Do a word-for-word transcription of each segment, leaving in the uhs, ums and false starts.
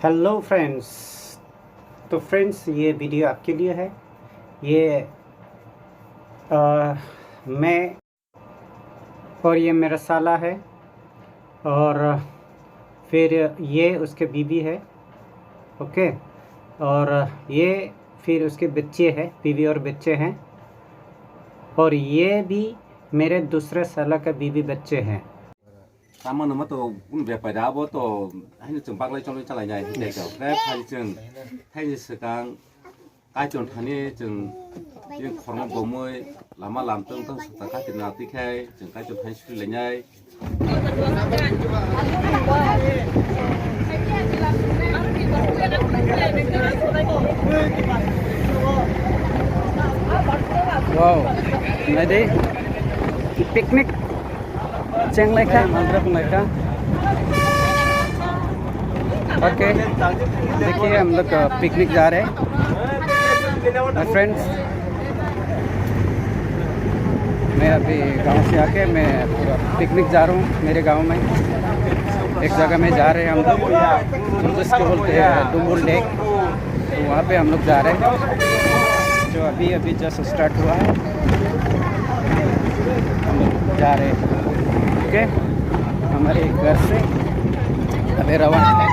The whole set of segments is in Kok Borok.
Hello friends. तो फ्रेंड्स, ये वीडियो आपके लिए है। ये अ, मैं और ये मेरा साला है, और फिर ये उसके बीवी है। ओके, और ये फिर उसके बच्चे हैं, बीवी और बच्चे हैं, और ये भी मेरे दूसरे साला का बीवी बच्चे हैं। Tamo no mato un bepai da abo to haino chwng baglai cholai chalai nai hwnkhe to. Khe phai chwng thaini swkang Kaitor thani chwng, chwng khormo bomwi lama lam tong tong sata kaitor na twi khai chwng Kaitor thani suri lainai. Wow, nai de picnic. Cheng lai kha, manjak lai kha. Okay, देखिए हम लोग, अ, पिकनिक जा रहे हैं। My friends, मैं अभी गांव से आके मैं पूरा पिकनिक जा रहा हूँ मेरे गांव में। एक जगह में जा रहे हैं हम लोग, उसको बोलते हैं डुम्बुल लेक। तो वहाँ पे हम लोग जा रहे हैं। जो अभी अभी जस्ट स्टार्ट हुआ है, हम लोग जा रहे हैं। ओके, हमारे घर से अभी रवाना।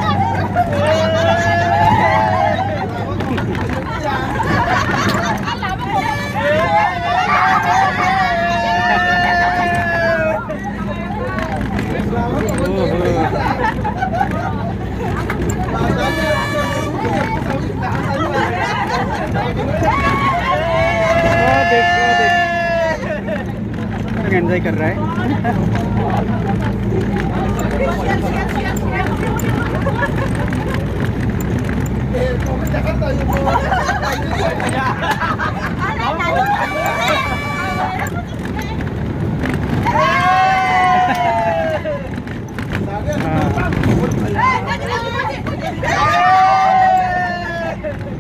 एंजॉय कर रहा है।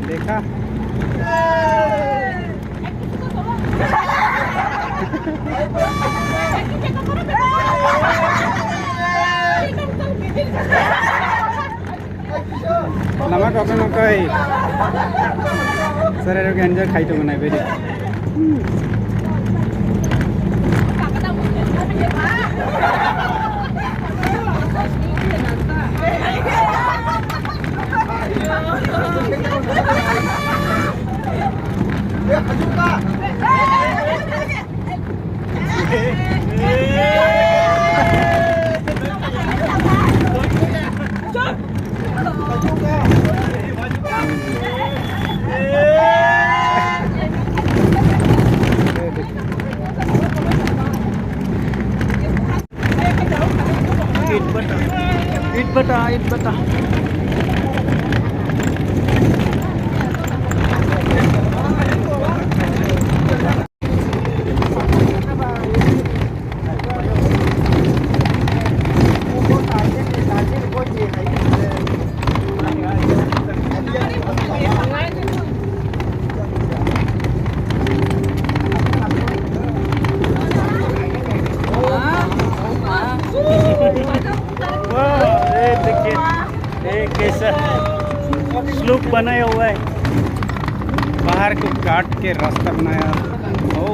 देखा। Lama kok no kai. Sare rok enjoy khai tongo nai bedi. Id bata, id bata, id bata. वाह, ये देखिए, ये कैसा स्लोप बनाया हुआ है, बाहर को काट के रास्ता बनाया। ओ।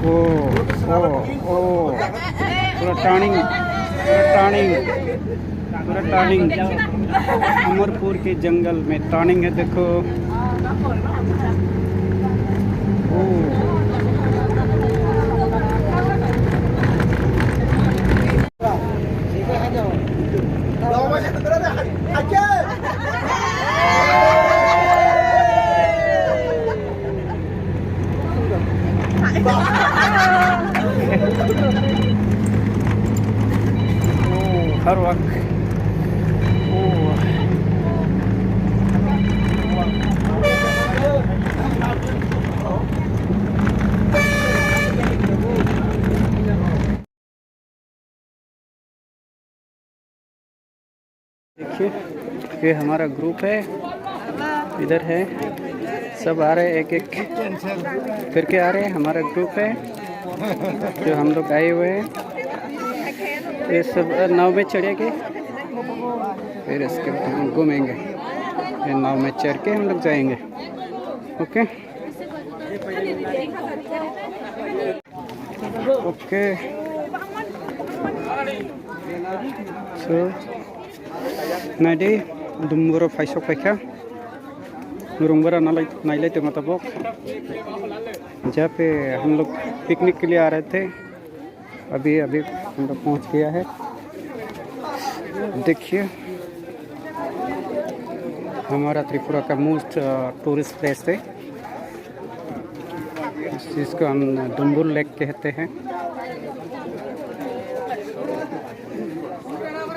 ओ, ओ, ओ, पूरा टर्निंग, पूरा टर्निंग। पूरा टर्निंग, अमरपुर के जंगल में टर्निंग है, देखो। ओ। Hard work. Oh. देखिए, ये हमारा ग्रुप है, इधर है, सब आ रहे हैं, एक एक करके आ रहे हैं। हमारा ग्रुप है जो हम लोग आए हुए हैं। ये सब, अ, नाव में चढ़ेंगे, फिर इसके बाद हम घूमेंगे। ये नाव में चढ़ के हम लोग जाएंगे। Okay. Okay. So, naidi, dumbur o phaisok phaikha. Rungbara nalai, nailai tongma tabok. जहाँ पे हम लोग पिकनिक के लिए आ रहे थे, अभी, अभी हम लोग पहुँच गया है। देखिए, हमारा त्रिपुरा का मोस्ट, अ, टूरिस्ट प्लेस है। इसको हम डुम्बुर लेक कहते हैं।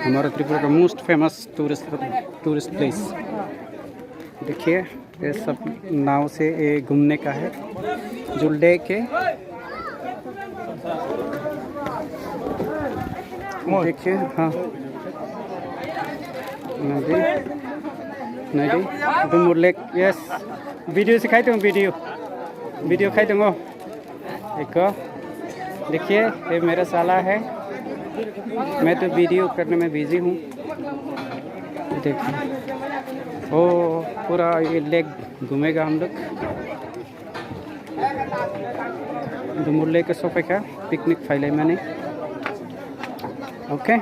हमारा त्रिपुरा का most famous tourist, tourist place. देखिए, ये सब नाव से ये घूमने का है, जो लेक है। देखिए, हाँ। Naidi, naidi, Dumur Lake, yes. Video se khai tongo, video. Video khai tongo. देखो, देखिए, ये मेरा साला है। मैं तो वीडियो करने में बिजी हूँ। देखिए, ओ, पूरा ये लेक घूमेगा हम लोग। Dumur Lake o sophaikha, picnic phailaimani. Okay.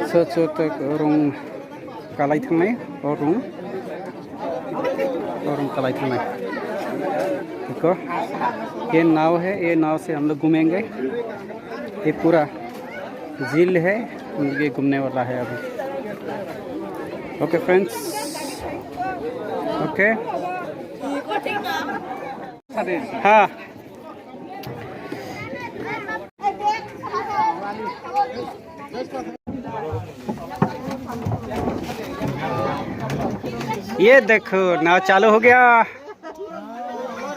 So, so, to rung kalai thangnai, o rung, o rung kalai thangnai. देखो, ये नाव है, ये नाव से हम लोग घूमेंगे। ये पूरा झील है, ये घूमने वाला है अभी। Okay friends, okay. हाँ। ये देखो, नाव चालू हो गया,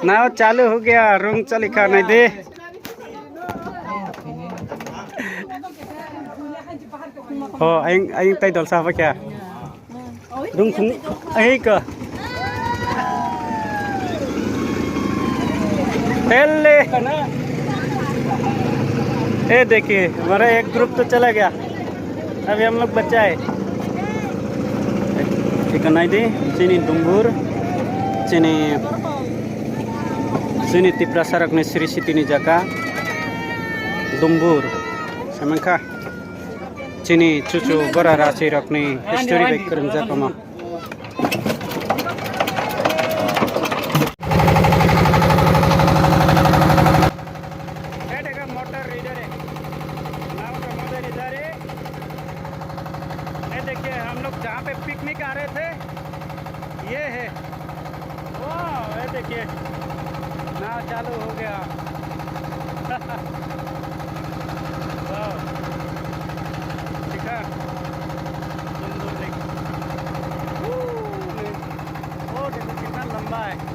नाव चालू हो गया। रुंग चली खा नहीं दे। हो, आइंग, आइंग ताई दलसा हवा क्या? Rung khung, ai ka. Hele. ये देखिए, हमारा एक ग्रुप तो चला गया, अभी हम लोग बचा है। Iko naidi, chini Dumbur, chini, chini Tiprasa rokni Sri Sitini jaga, Dumbur, samangkha. Chini chuchu bora rasi rokni history bai kwrwngjak omo. ये देखो मोटर इधर है, नाव का मोटर इधर है। ये देखिए, हम लोग जहाँ पे पिकनिक आ रहे थे, ये है। वाह, ये देखिए, नाव चालू हो गया। वाह, देखा, सुंदर लेक। वो, वो देखो, कितना लंबा है।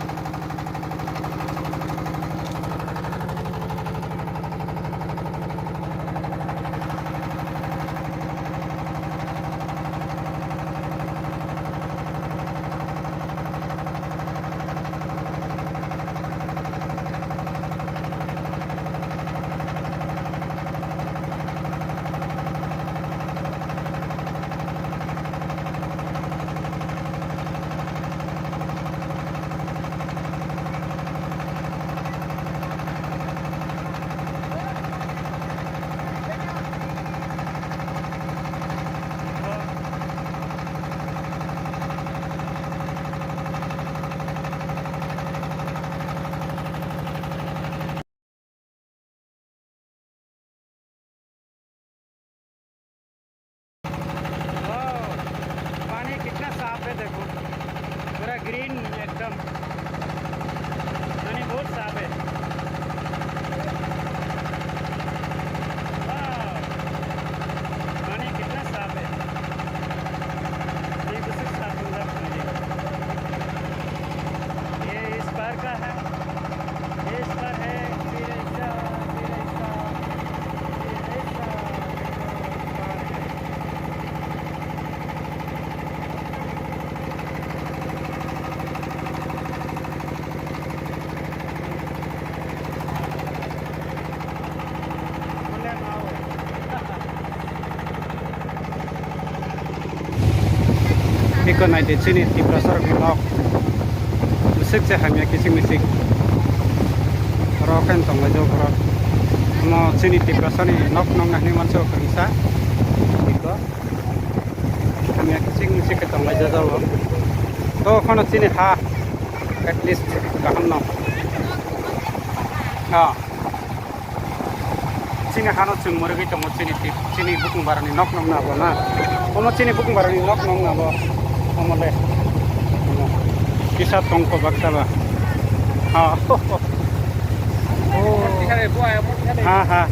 Iko naidi chini Tiprasarokni nok. Bwswk se hamya kichik michik. Oro khe tonglaijak borok. Omo chini Tiprasani nok nokna hinwi mansa kwrwngsa. Iko. Hamya kichik michik khe tonglaijak o. To kheno chini ha. At least kaham no. Ah. Chini hano chwng mwrwgwi tongo chini tip, chini bukung barani nok nokna bo na. Omo chini bukung barani nok nokna bo. Omo le. Omo. Kisa tongko baksa ba. Ha. Oh. Ha, ha.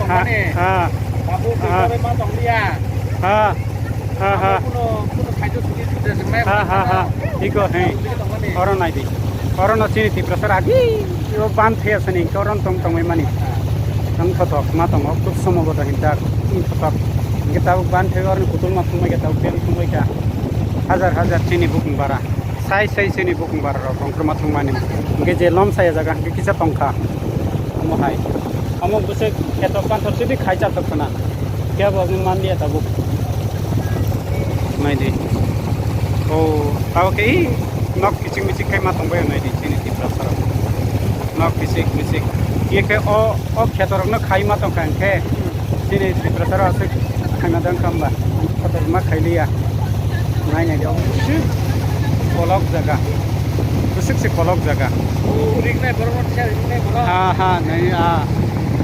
Ha, ha. Ha. Ha, ha, ha. Iko, he. Oro naidi. Oro no chini Tiprasa agi. Yo ban thaya sani, oro tong tong mani. Ang thotok, ma tongo, kuk somo bodo hinta, ang thotok. Hingke tabuk ban thaya, oro kutul ma thumai ka, tabuk beng thumai ka. Hajar hajar chini bukung bara. Sai sai chini bukung bara rok, tong ma thumani. Hingke je lom saya jaga, hingke kisa tongkha. Omo hai. Omo bwswk kheto panthor sidi khai chatok khna. Kebo aboni manliya tabuk. Naidi. Oh, tabo khe nok kichik michik khai ma tongbaio naidi chini Tiprasarok. Nok kichik michik. Ye khe o, o khetorokno khai ma tongkha hwnkhe. Chini Tiprasarok aswk khaima dang khamba. Kotorma khailiya. Nai nai dong. Kolok jaga. Bwswk se kolok jaga. Riknai borok rok khe riknai borok. Ha ha nai a.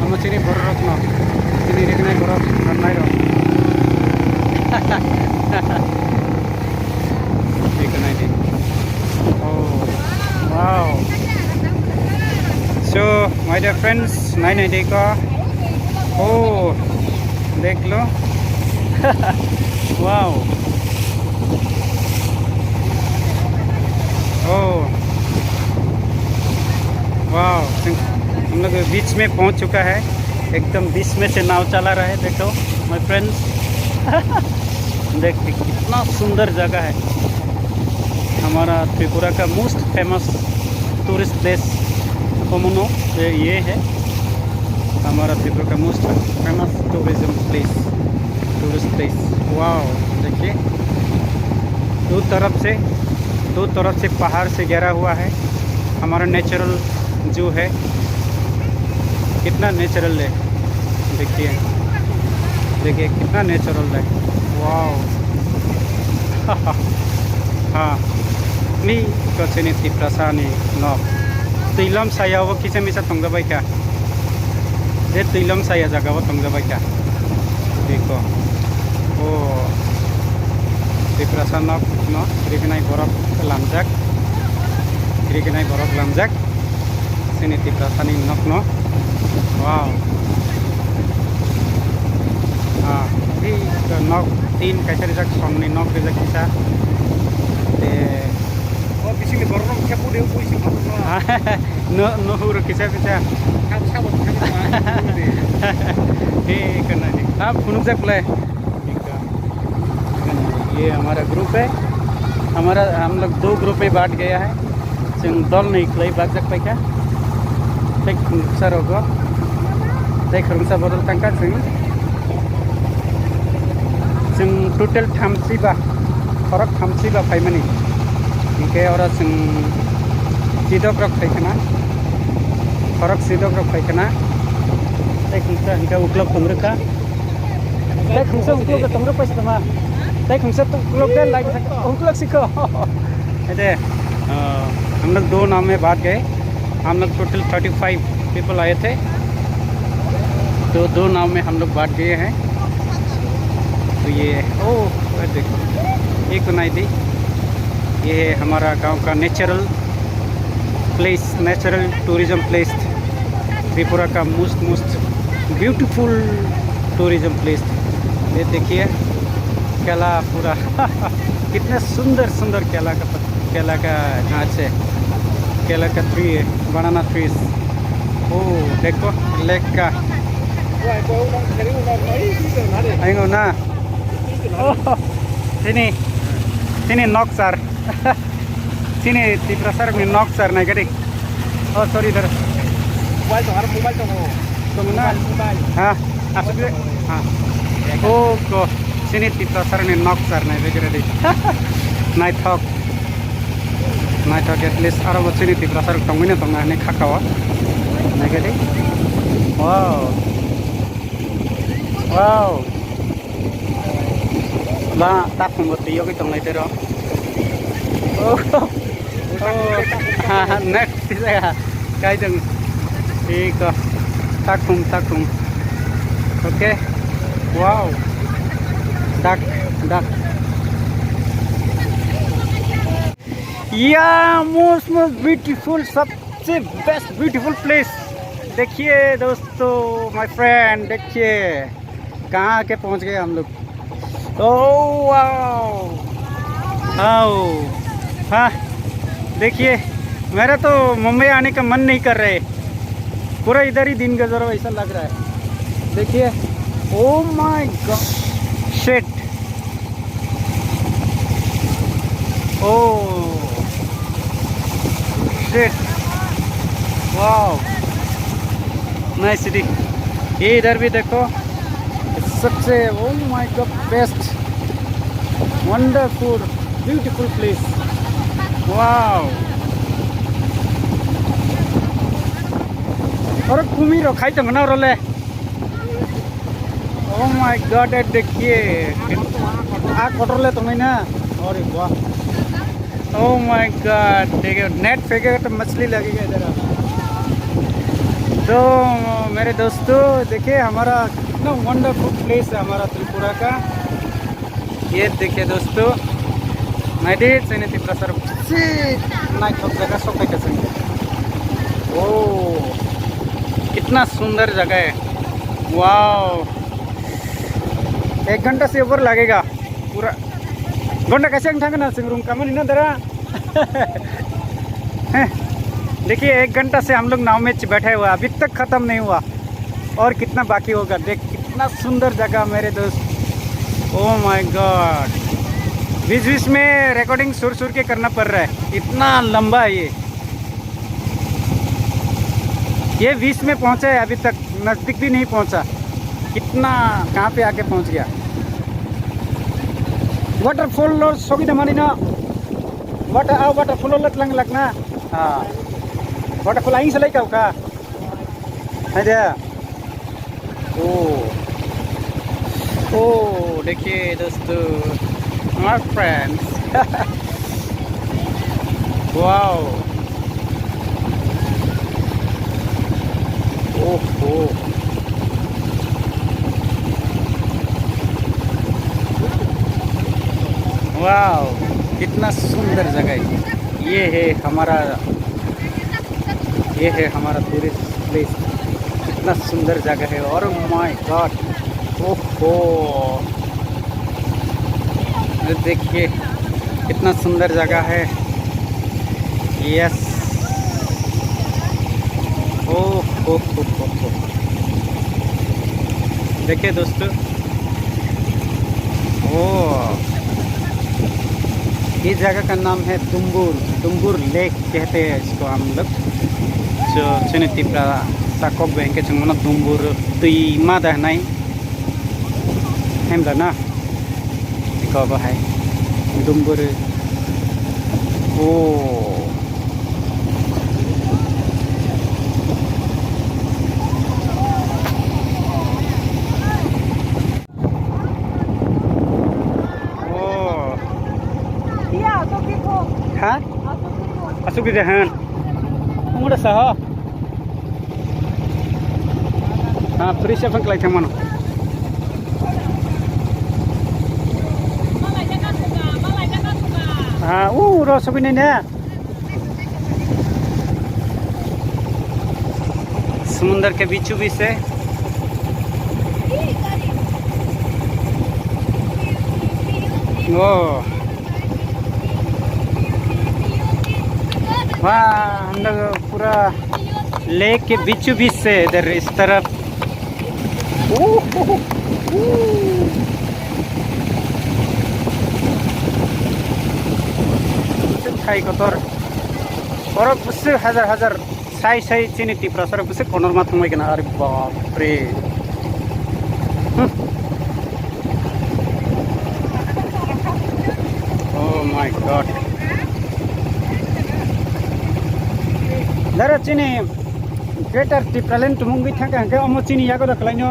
Amo chini borok rok no. Chini riknai borok rok nai rok. Riknai di. Oh. Wow. So, my dear friends, nai nai dei ko. Oh, dekh lo. Wow. Oh. Wow. हम लोग बीच में पहुंच चुका है, एकदम बीच में से नाव चला रहा है। देखो, my friends. देखिए, कितना सुंदर जगह है। हमारा त्रिपुरा का most famous tourist place Komono, ये, ये है हमारा त्रिपुरा का most famous tourism place, tourist place। Wow, देखिए, दो तरफ से, दो तरफ से पहाड़ से घेरा हुआ है। हमारा natural जो है, कितना natural है, देखिए, देखिए कितना natural है। Wow. Ha. Ni ko chini Tiprasa ni nok. Twilom saya o kisa misa tongjabai kha. Je twilom saya jaga o tongjabai kha. Diko. O. Tiprasa nok no rignai borok lamjak. Rignai borok lamjak. Chini Tiprasani nokno. Wow. Ah, ei nok tin kaisa rijak, sonni nok rijak kisa. Te. O, bisingni borok rok khe budi bui si borok rok. No, no huro kisa kisa. Kap sabo thang ma. Ei, kana ni. Ah, phunukjak le. ये हमारा ग्रुप है, हमारा, हम लोग दो ग्रुप में बांट गया है। Chwng dol ni khlai bakjak paikha. Tei khungsa rogo, tei khungsa bodol tangkha chwng. Chwng total thamsi ba, khorok thamsi ba phaimani. Hinkhe oro chwng sidok rok phaikhana, khorok sidok rok phaikhana. Tei khungsa hinkhe uklok tongrwkha. Tei khungsa uklok tong rok paisa tongma. Tei khungsa uklok de like thak uklok sikho. Ede, uh, हम लोग दो नाव में बांट गए। हम लोग total thirty five people आए थे, तो दो नाव में हम लोग बांट गए हैं। तो ये, ओह, ये देखो, ये तो नहीं दी, ये है हमारा गांव का natural place, natural tourism place, Tripura का most most beautiful tourism place. ये देखिए, केला पूरा कितना सुंदर सुंदर केला का पत-, केला का गाछ है, केला का ट्री है, बनाना ट्रीज। ओ, देखो, लेक का। Aingo na. Oh, sini, sini nok sar. Sini Tiprasa rokni nok sar nai gadi. Oh, sorry, dar. Mobile tongo, aro mobile tongo. Tongo na? Mobile, mobile. Ha, asuk de. Ha. Oh, ko. Chini Tiprasarokni nok charnai begre di. Naithok. Naithok, at least aro bo chini Tiprasarok tongwino tongna hinwi kha kao. Naikhe di. Wow. Wow. Ba, takhumbo twi yogwi tongnai tero. Oh. Oh. Ha, ha, next jaga. Kaijang. Iko. Takhum, takhum. Okay. Wow. Dak, dak. Yeah, most, most beautiful, सबसे best beautiful place. देखिए दोस्तों, my friend, देखिए। कहाँ आके पहुंच गए हम लोग। Oh wow, wow, हाँ, देखिए, मेरा तो मुंबई आने का मन नहीं कर रहा है। पूरा इधर ही दिन गुजर रहा, ऐसा लग रहा है। देखिए, oh my God, shit। Oh shit, wow, nice city। ये इधर भी देखो, सबसे, oh my God, best, wonderful, beautiful place। Wow। Oro kumi rok khai tong na oro le। Oh my God, ये देखिए। आ कटोर ले तो नहीं ना। अरे वाह। Oh my God, देखिए, net फेंकेगा तो मछली लगेगा इधर। तो मेरे दोस्तों, देखिए हमारा कितना wonderful place है हमारा त्रिपुरा का। ये देखिए दोस्तों, मैं देख से नहीं तिप्रा सर से नाइट जगह सो पे कैसे। ओ, कितना सुंदर जगह है। वाओ। एक घंटा से ऊपर लगेगा पूरा। घंटा कैसे अंग ठांगना सिंह रूम कमन इना दरा। हैं, देखिए, एक घंटा से हम लोग नाव में च-, बैठे हुए, अभी तक खत्म नहीं हुआ। और कितना बाकी होगा? देख, कितना सुंदर जगह मेरे दोस्त। Oh my God, बीच बीच में रिकॉर्डिंग सुर सुर के करना पड़ रहा है, इतना लंबा है ये। ये बीच में पहुंचा है, अभी तक नजदीक भी नहीं पहुंचा। कितना, कहाँ पे आके पहुंच गया। Waterfall lo sogwi da mani na. Water, ah, waterfall lo lang lak na. Ah. Waterfall aing selai kau ka. Ada. Oh. Oh, देखिए दोस्तों, my friends। Wow। ओहो। Wow, कितना सुंदर जगह है। ये है हमारा ये है हमारा टूरिस्ट प्लेस। कितना सुंदर जगह है। और माय गॉड, ओहो, ये देखिए, कितना सुंदर जगह है। यस। ओहो हो हो हो। देखिए दोस्तों, ओ, ये जगह का नाम है दुम्बुर, दुम्बुर लेक कहते हैं इसको हम लोग। So, chini Tipra sakok bai hwnkhe chwng mano dumbur twi ma da hwnwi. Hemla na? Iko bo hai. Dumbur. Oh. Oh. Iya, asok dikho. Ha? Asok dikho. Asok dikho, han. Umur saha? Ha, free se phang klai thang mano. Ha, u ro sugui nai ne. समुंदर के बीचों बीच से। ओ। वाह, हम लोग पूरा लेक के बीचों बीच से इधर इस तरफ। Khai kotor. Oro bwswk hajar hajar sai sai chini Tiprasa rok bwswk konorma thangbai gana. Are bap re. Hmm. God. Dara chini Greater Tipraland tumungwi thangkha hwnkhe omo chini yago da kwlaino.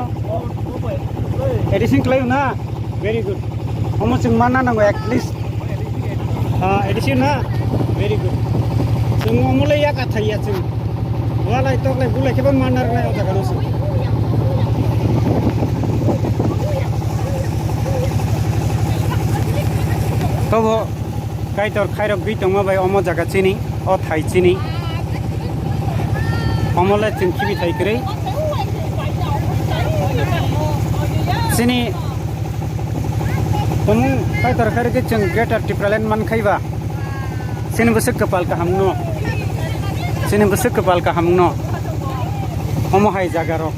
Editing kwlaio na? Very good. Omo chwng manna nango at least. Ah, editing na? Very good. Chwng omo le yak athai ya chwng. Walai toklai bulai khe bo manna rwnai o jaga no chwng. Tobo Kaitor khairok gwi tongma bai omo jaga chini, o thai chini. Omo le chwng khibi thai kwrwi. Chini tumung Kaitor khairok gwi chwng Greater Tipraland man khai ba. Chini bwswk kwpal kaham no. Chini bwswk kwpal kaham no. Omo hai jaga rok.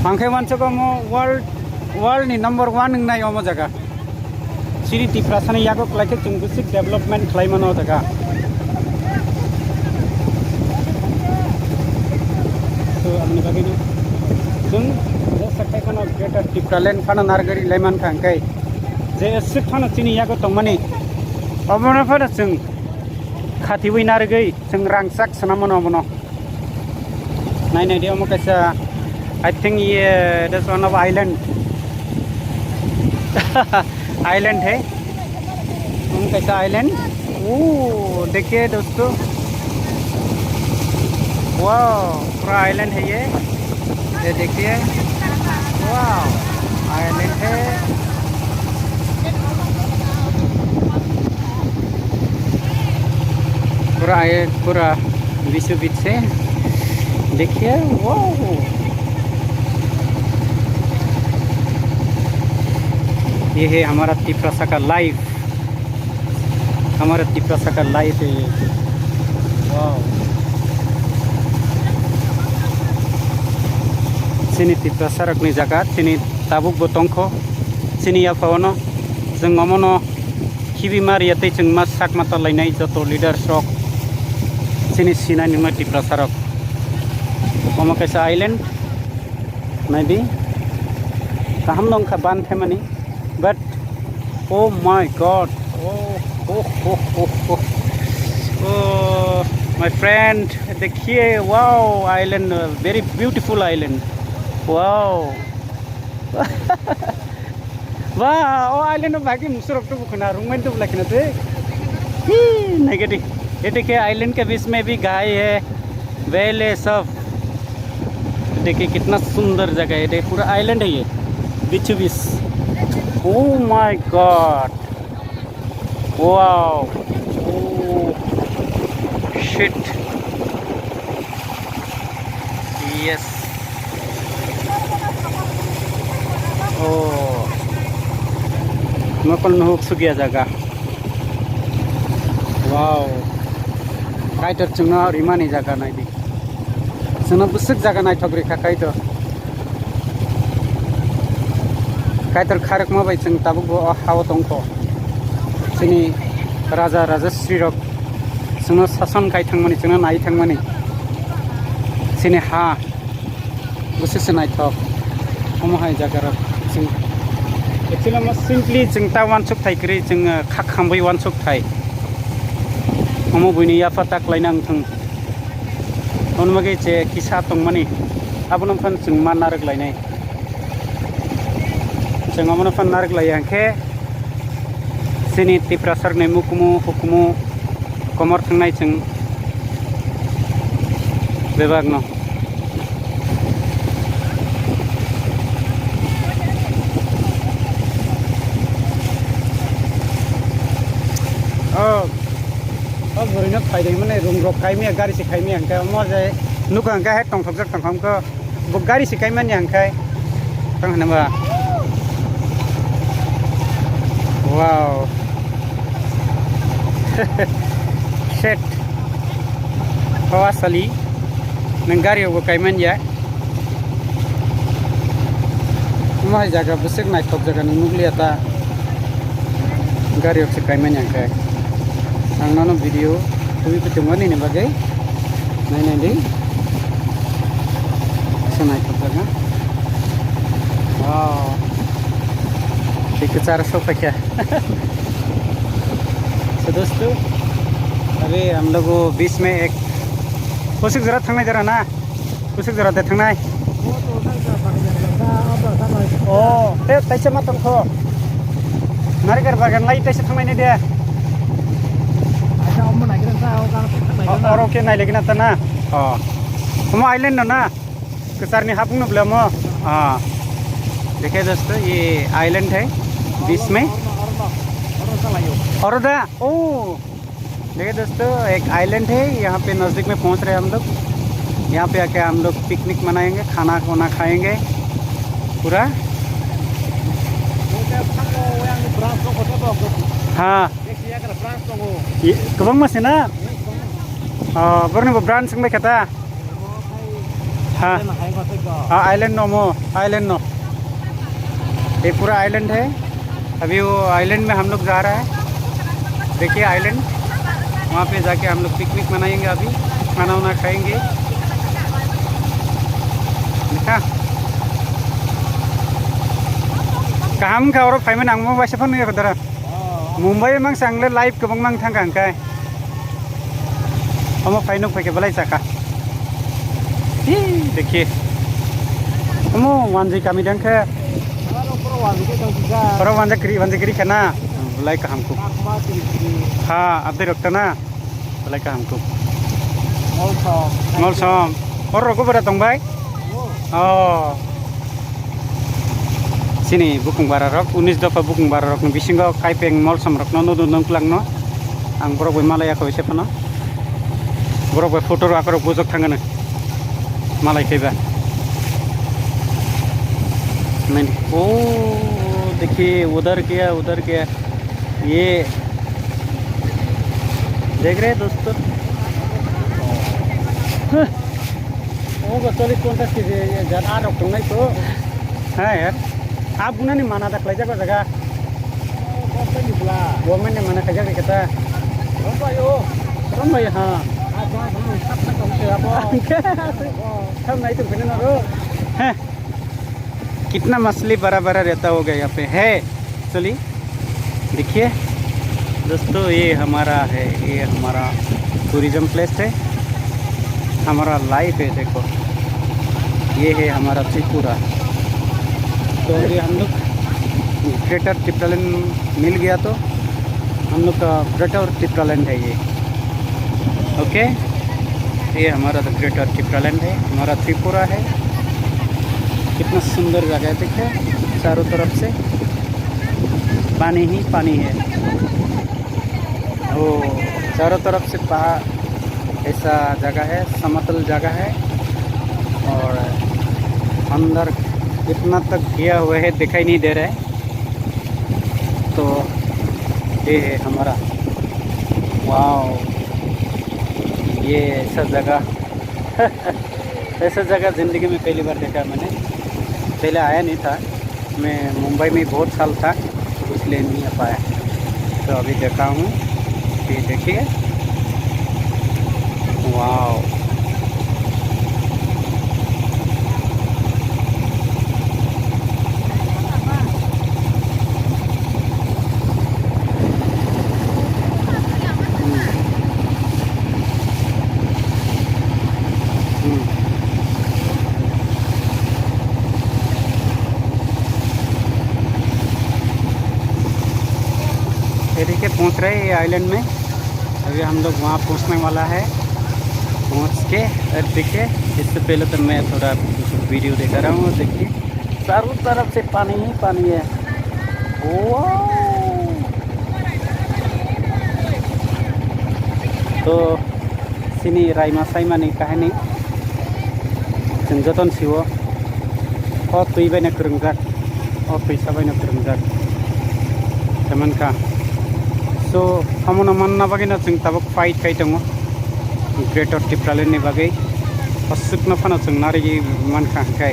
Ang khe uansuk omo world, world ni number one wngnai omo jaga. Chini Tiprasani yago kwlai khe chwng bwswk development khlai mano o jaga. So, aboni bagwi no chwng jesa khai phano Greater Tipraland phano narwgwi lai mankha, hwnkhe je swk phano chini yago tongmani obono phano chwng khatiwi narwgwi chwng rangchak swnam mano obono. Nai nai di, omo kaisa, I think ye, that's one of island. Island hai. Omo kaisa island. Ooh, dekhiye dosto. Wow, pura island hai ye. Ye dekhiye. Wow, island hai. Pura, ye pura बीचों बीच से देखिए, wow। ये है हमारा तिप्रासा का लाइफ, हमारा तिप्रासा का लाइफ है ये। Wow। Chini Tiprasa rokni jaga, chini tabuk bo tongkho, chini yaphano, chwng omono khibi ma riya tei chwng ma sak ma talainai joto leaders rok, chini sinai nungma Tiprasa rok. Omo kaisa island, naidi, kaham no wngkha ban phaimani, but oh my God, oh, oh, oh, oh, oh, oh, my friend, देखिए, wow, island, very beautiful island, wow। Wah, oh, island of bagi musurok tu bukan arung main tu belakang tu. Hi, negative. ये देखिए, island के बीच में भी गाय है, बैल है, सब। देखिए, कितना सुंदर जगह है। देखिए, पूरा island है ये, बीचों बीच। Oh my God। Wow। Oh, shit। Yes। Oh। Nokol nuhuk sugya jaga। Wow। Kaitor chwngno rimani jaga naidi। Chwngno bwswk jaga naithok rikha Kaitor। Kaitor kharokma bai chwng tabukbo o ha-o tongkho. Chini raja rajasri rok chwngno sason khai thangmani, chwngno nai thangmani. Chini ha bwswk se naithok. Omo hai jaga rok chwng actually omo simply chwng ta uansuk thai kwrwi, chwng, eh, kha khamwi uansuk thai. Omo buini yapha ta kwlaina wngthang. Omo bagwi je kisa tongmani, abono phano chwng ma narwk lainai. Chwng omono phano narwk laiya hwnkhe, chini Tiprasarokni mukumu hukumu komor thangnai chwng bebakno. Oh, oh, bwrwino phaidai mani room rok kaimia, gari se kaimia hwnkhe, omo je nukha hwnkhe hai tongthokjak tongkha wngkha. Bo gari se kaimani ang khai. Tang hwnba. Wow. Shit. Hawa sali. Nang gari bo kaimani ya. Omo hai jaga bwswk naithok jaga ni nukliya ta. Gari rok se kaimani ang khai. Ang nono video tubui kuchung mani ni bagwi. Nai nai di. Bwswk naithok jaga. Wow. Tei kwchak Sar so khaikha. So dosto, abhi hum log wo beech mein ek kusik jora thangnai jora na. Kusik jora de thangnai. Oh, te taisa ma tongkho. Narikar bagan lai taisa thangnai de. O, oro ke nai legina ta na. Oh. Omo island no na. Kwchar ni hapung no bla mo. Ah. Dekhe dosto, ye island hai. Beech mein. Oro da. Oh. देखिए दोस्तों, एक आइलैंड है, यहाँ पे नज़दीक में पहुँच रहे हैं हम लोग। यहाँ पे आके हम लोग पिकनिक मनाएंगे, खाना वाना खाएंगे पूरा। हाँ। Kwbangma se na? Ah, borni bo branch wngbai kha ta? Ha. Ah, island no mo, island no. ये पूरा आइलैंड है। अभी वो आइलैंड में हम लोग जा रहा है। देखिए आइलैंड, वहाँ पे जाके हम लोग पिकनिक मनाएंगे, अभी खाना वाना खाएंगे। देखा? Kaham kha oro phaimani ang mo waisa phone ya dara. Mumbai mang sang le live kwbang mang thang kang kai. Omo phai nuk phai khe belai chakha. Hi, dekhi. Omo wanjwi kami dang khe. Oro wanjwi kri, wanjwi kri khana. Belai kaham kuk. Ha, abdai rok ta na. Belai kaham kuk. Molsom. Molsom. Oro rok bera tong bai? Oh. Chini bukung bara rok, unis dopha bukung bara rok ni bisingo kaipeng molsom rok no nudu nung kwlang no. Ang borok bai malai yakho se phano. Borok bai photo rok akorok bujok thangano. Malai kaiba. Main, oh, dekhiye, udhar gaya, udhar gaya. ये देख रहे हैं दोस्तों, वो बस चालीस पचास केजी ये ज्यादा आठ रखता नहीं तो। हाँ यार, आप गुना नहीं माना था, कलेजा को जगह। Government ni bla. Government ni mana kajak kata. Rombai o. Rombai, हाँ. Apa, apa, apa, apa, apa. Apa itu benar ro? Heh. कितना मछली बड़ा बड़ा रहता होगा यहाँ पे है। चलिए देखिए दोस्तों, ये हमारा है, ये हमारा टूरिज्म प्लेस है, हमारा लाइफ है। देखो, ये है हमारा त्रिपुरा। तो अभी हम लोग ग्रेटर टिप्रालैंड मिल गया, तो हम लोग का ग्रेटर टिप्रालैंड है ये। ओके, ये हमारा तो ग्रेटर टिप्रालैंड है, हमारा त्रिपुरा है। कितना सुंदर जगह है, देखिए चारों तरफ से पानी ही पानी है। वो चारों तरफ से पहाड़, ऐसा जगह है, समतल जगह है। और अंदर इतना तक गया हुआ है, दिखाई नहीं दे रहा है। तो ये है हमारा, वाओ, ये ऐसा जगह। ऐसा जगह जिंदगी में पहली बार देखा मैंने, पहले आया नहीं था। मैं मुंबई में बहुत साल था, इसलिए नहीं आ पाया। तो अभी देखा हूँ, ये देखिए, वाओ। ये देखिए, पहुंच रहे हैं ये आइलैंड में। अभी हम लोग वहाँ पहुँचने वाला है। पहुँच के, और देखिए, इससे पहले तो मैं थोड़ा वीडियो दिखा रहा हूँ। देखिए, चारों तरफ से पानी ही पानी है। वाओ! तो chini raima saimani kahini chwng jotono siwo. O twi baino kwrwngjak, o twisa baino kwrwngjak khe mankha. So, omono manna bagwino chwng tabuk fight khai tongo Greater Tipraland ni bagwi. Aswkno phano chwng narigwi mankha, hwnkhe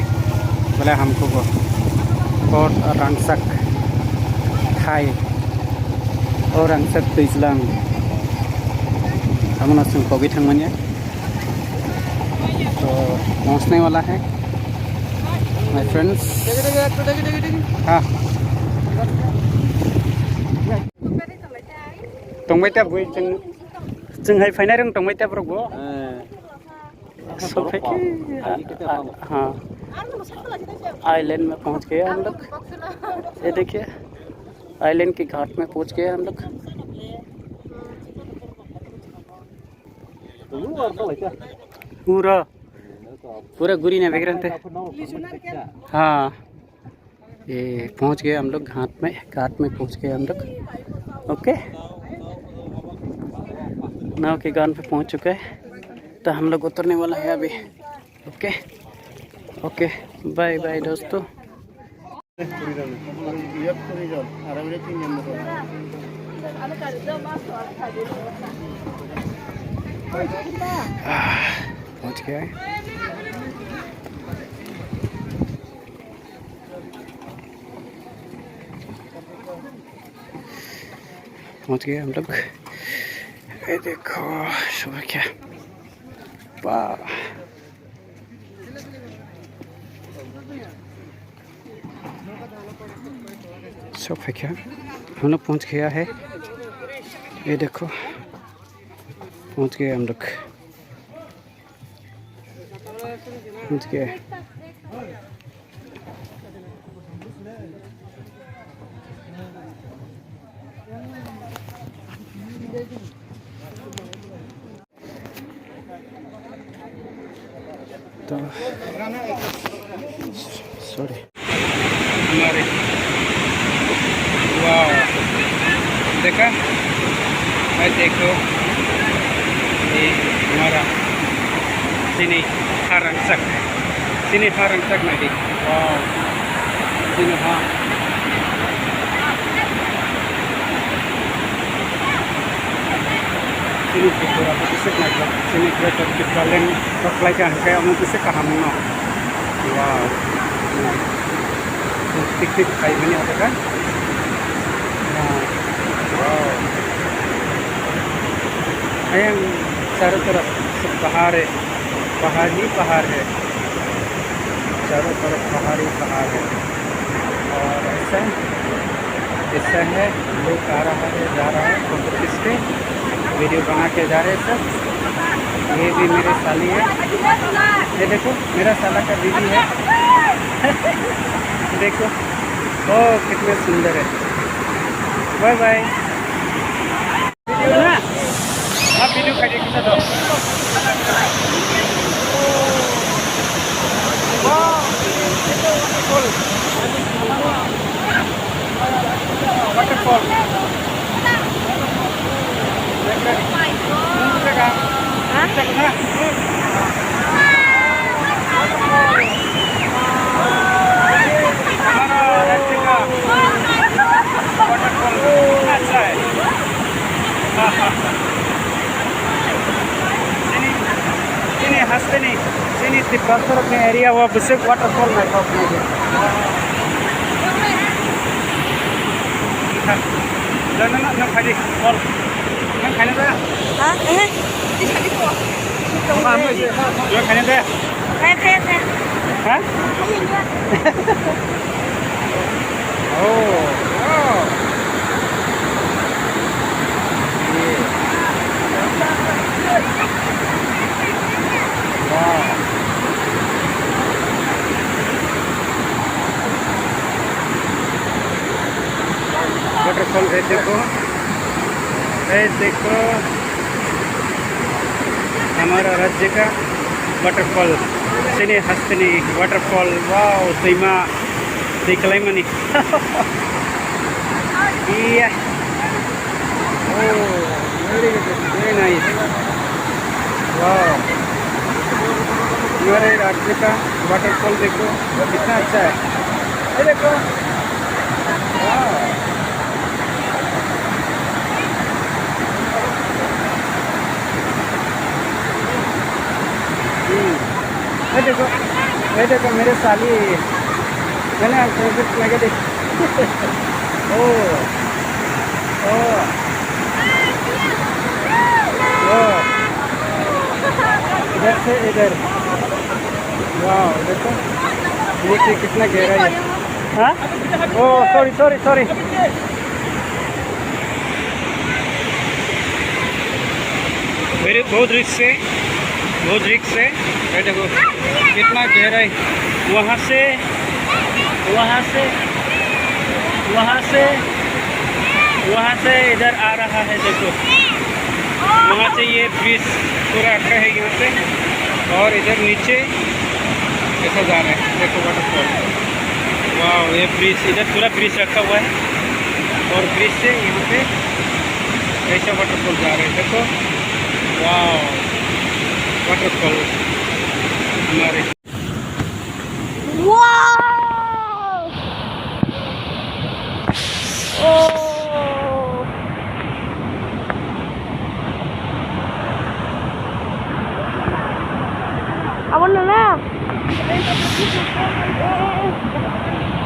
belai hamkhugo. O rangchak khai, o rangchak twijlang, omono chwng kogwi thangmanya. तो पहुंचने वाला है, my friends। हाँ। Tongbai ta bui chwng, chwng hai phainai rwng tongbai ta borok bo. Sokphaikhe, ha, island mein pahunch gaye hum log. Ye dekhiye, island ke ghat mein pahunch gaye hum log. Pura, pura guri na background te. Ha. ये पहुंच गए हम लोग घाट में, घाट में पहुंच गए हम लोग। ओके, नाव के गान पे पहुंच चुका है, तो हम लोग उतरने वाला है अभी। ओके, ओके, बाय बाय दोस्तों। पहुंच गया है। पहुंच गए हम लोग। ये देखो, सुबह क्या, वाह। सब है क्या, हम लोग पहुंच गया है। ये देखो, पहुंच गए हम लोग। तो सॉरी। हमारे, वाह, देखा? भाई देखो, ये हमारा chini harangchak, chini harangchak nai di. Wow, chini ha. Chini Tripura bo kisa naijak, chini Greater Tipraland rok khlai kha hwnkhe omo kisa kaham no. Wow. Tik tik khaimani abo kha. Wow. Ayang charo taraf pahar hai, pahar hi pahar hai. चारों तरफ पहाड़ ही पहाड़ है। और ऐसा, ऐसा है, लोग आ रहा है, जा रहा है, फोटो खींच के वीडियो बना के जा रहे हैं सब। ये भी मेरे साली है, ये देखो, मेरा साला का बीवी है। देखो, ओ, कितना सुंदर है। Bye bye. Video na? Ah, video khai de, kisa to. Wow, waterfall. Waterfall. Huh? हमारा राज्य का waterfall कितना अच्छा है। Chini, chini hasteni, chini Tiprasarok ni area o bwswk waterfall naithok nai. Jana na, na, khaidi, fall. Nang khaina jaya? Ha? Eh? Nang khaina jaya? Khaina, khaina, khaina. Ha? Khaina. Oh, wow. Yeah. Wow. Waterfall hai dekho. Hey, dekho, hamara rajya ka waterfall, chini hasteni waterfall, wow, twima, twi kwlaimani. Iya. Oh, very good, very nice. Wow. Hamare rajya ka waterfall dekho, kitna acha hai. Ye dekho. Wow. Hmm. ये देखो, ये देखो मेरे साली, मैंने आपको कुछ लगा दे। ओ, ओ, ओ, इधर से इधर। वाओ, देखो, ये कि-, कितना गहरा है। हाँ? ओ, सॉरी, सॉरी, सॉरी। मेरे बहुत रिस्क है, बहुत रिस्क है। ये देखो कितना गहरा है। वहाँ से, वहाँ से, वहाँ से, वहाँ से इधर आ रहा है, देखो। वहाँ से ये ब्रिज पूरा अटका है यहाँ से, और इधर नीचे ऐसा जा रहा है, देखो वाटरफॉल। वाह, ये ब्रिज, इधर पूरा ब्रिज रखा हुआ है और ब्रिज से यहाँ पे ऐसा वाटरफॉल जा रहा है, देखो। वाह, वाटरफॉल हमारे। Wow! Oh! Abang Nana.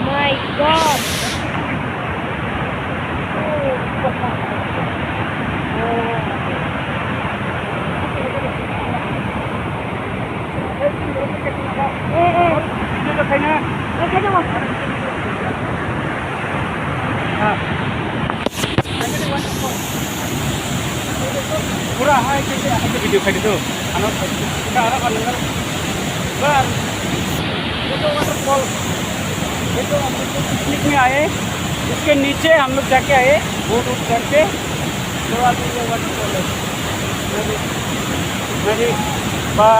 My God. Pura hai ke hai ke video khai do. Ano ka ano ka nang bar. Ye to waterfall. Ye to hum log picnic mein aaye. Iske niche hum log jaake aaye. Boat vote करके। तो अभी ये वाटरफॉल है। नदी, नदी, बा,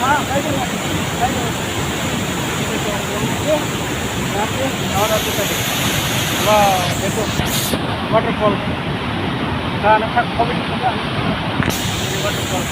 हाँ, बैठो ना, बैठो। यहाँ पे और आगे चले। वाह, देखो, वाटरफॉल। हाँ, ना, खा-, खा-, ये वाटरफॉल।